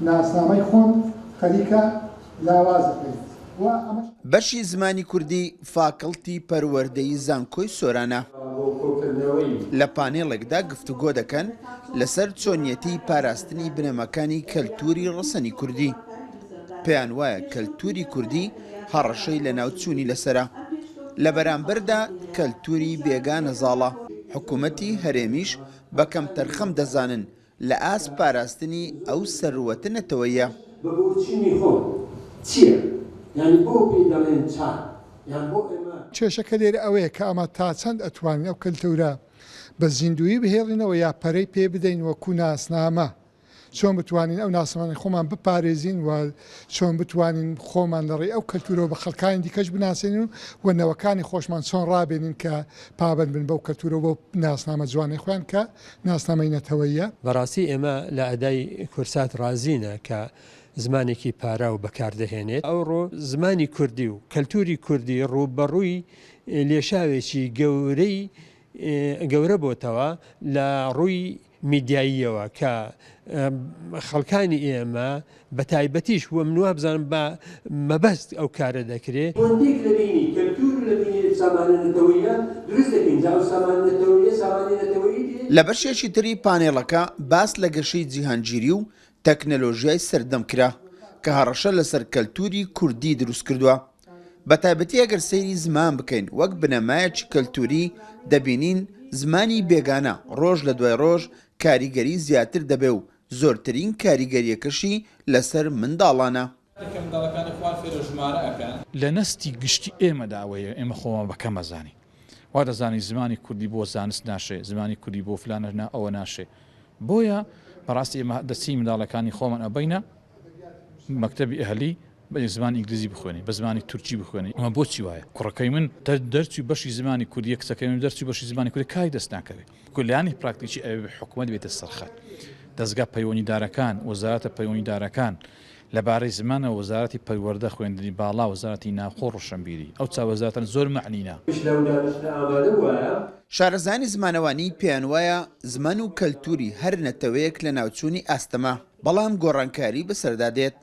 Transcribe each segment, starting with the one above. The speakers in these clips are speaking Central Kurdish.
ناسنامەی خۆم خەریکە لاواز ئەکەیت و ئەمەش. بەشی زمانی کوردی فاکەڵتی پەروەردەی زانکۆی سۆرانە. لە پانێڵێکدا گفتوگۆ دەکەن لەسەر چۆنیەتی پاراستنی بنەماکانی کەلتوری ڕەسەنی کوردی. پێیان وایە کەلتوری کوردی هەڕەشەی لەناوچوونی لەسەرە. لە بەرامبەردا کەلتوری بێگانە زاڵە. حکومەتی هەرێمیش بە کەمتەرخەم دەزانن لە ئاست پاراستنی ئەو سەروەتە نەتەوەییە. بە بۆچونی خۆم چیە؟ یانی بۆ پێی دەڵێن چاک؟ یان بۆ ئێمە. کێشەکە لێرە ئەوەیە کە ئەمە تا چەند ئەتوانین ئەو کەلتورە بە زیندوویی بهێڵینەوە یا پەرەی پێ بدەین وەکوو ناسنامە چۆن بتوانین ئەو ناسنامانەی خۆمان بپارێزین و چۆن بتوانین خۆمان لە ڕێی ئەو کەلتورەوە بە خەڵکانی دیکەش بناسێنین و نەوەکانی خۆشمان چۆن ڕابێنین کە پابەند بن بەو کەلتورە و بەو ناسنامە جوانەی خۆیان کە ناسنامەی نەتەوەییە. بەڕاستی ئێمە لە ئەدای کورسات ڕازینە کە زمانێکی پاراو بەکار دەهێنێت. ئەوڕۆ زمانی کوردی و کەلتوری کوردی ڕووبەڕووی لێشاوێکی گەورەی گەورە بۆتەوە لە ڕووی میدیاییەوە کە خەڵکانی ئێمە بە تایبەتیش و من وابزانم بە مەبەست ئەو کارە دەکرێ. هۆندێک لە بینی کەلتوور و لە بینی سامانە نەتەوەییە دروست دەکەین، جا ئەو سامانە نەتەوەییە سامانی نەتەوەیی بێ. لە بەشێکی تری پانێڵەکە باس لە گەشەی جیهانگیری و تەکنەلۆژیای سەردەم کرا کە هەڕەشە لەسەر کەلتووری کوردی دروستکردووە. بەتایبەتی ئەگەر سەیری زمان بکەین وەک بنەمایەکی کەلتووری دەبینین زمانی بێگانە ڕۆژ لە دوای ڕۆژ کاریگەری زیاتر دەبێ و زۆرترین کاریگەریەکەشی لەسەر منداڵانە. کە منداڵەکانی خۆیان فێرە ژمارە ئەکەن. لە نەستی گشتی ئێمەدا ئەوەیە ئێمە خۆمان بە کەم ئەزانین. وا دەزانین زمانی کوردی بۆ زانست ناشێ، زمانی کوردی بۆ فلانە نا ئەوە ناشێ. بۆیە بەڕاستی ئێمە دەچین منداڵەکانی خۆمان ئەبەینە مەکتەبی ئەهلی بە زمانی ئینگلیزی بخوێنی، بە زمانی تورکی بخوێنی. ئەمە بۆچی وایە؟ کوڕەکەی من دەرچووی بەشی زمانی کوردیە، کچەکەی من دەرچووی بەشی زمانی کوردیە، کاری دەست ناکەوێ. لایەنی پراکتیکی ئەوێ حکومەت بێتە سەرخەت، دەزگا پەیوەنیدارەکان، وەزارەتە پەیوەنیدارەکان لەبارەی زمانەوە، وەزارەتی پەروەردە، خوێندنی باڵا، وەزارەتی ناوخۆ، ڕۆشنبیری، ئەو چا وەزارەتانە زۆر مەعنینە. لەو دانیشتنە ئامادە بوایە. شارەزایانی زمانەوانی پێیانوایە زمان و کەلتوری هەر نەتەوەیەک لەناوچوونی ئاستەمە، بەڵام گۆڕانکاری بەسەردا دێت،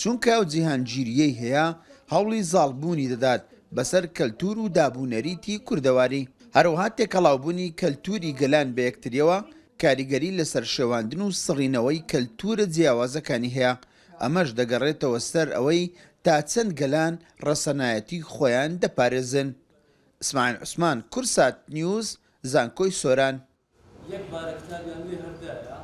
چونکە ئەو جیهانگیرییەی هەیە هەوڵی زاڵبوونی دەدات بەسەر کەلتور و دابونەریتی کوردەواری، هەروەها تێکەڵاوبوونی کەلتوری گەلان بەیەکتریەوە کاریگەری لەسەر شێواندن و سڕینەوەی کەلتورە جیاوازەکانی هەیە، ئەمەش دەگەڕێتەوە سەر ئەوەی تا چەند گەلان ڕەسەنایەتی خۆیان دەپارێزن. ئیسماعیل عوسمان، کوردسات نیوز، زانکۆی سۆران. یەک بارە کتابیان لێ هەر دایە.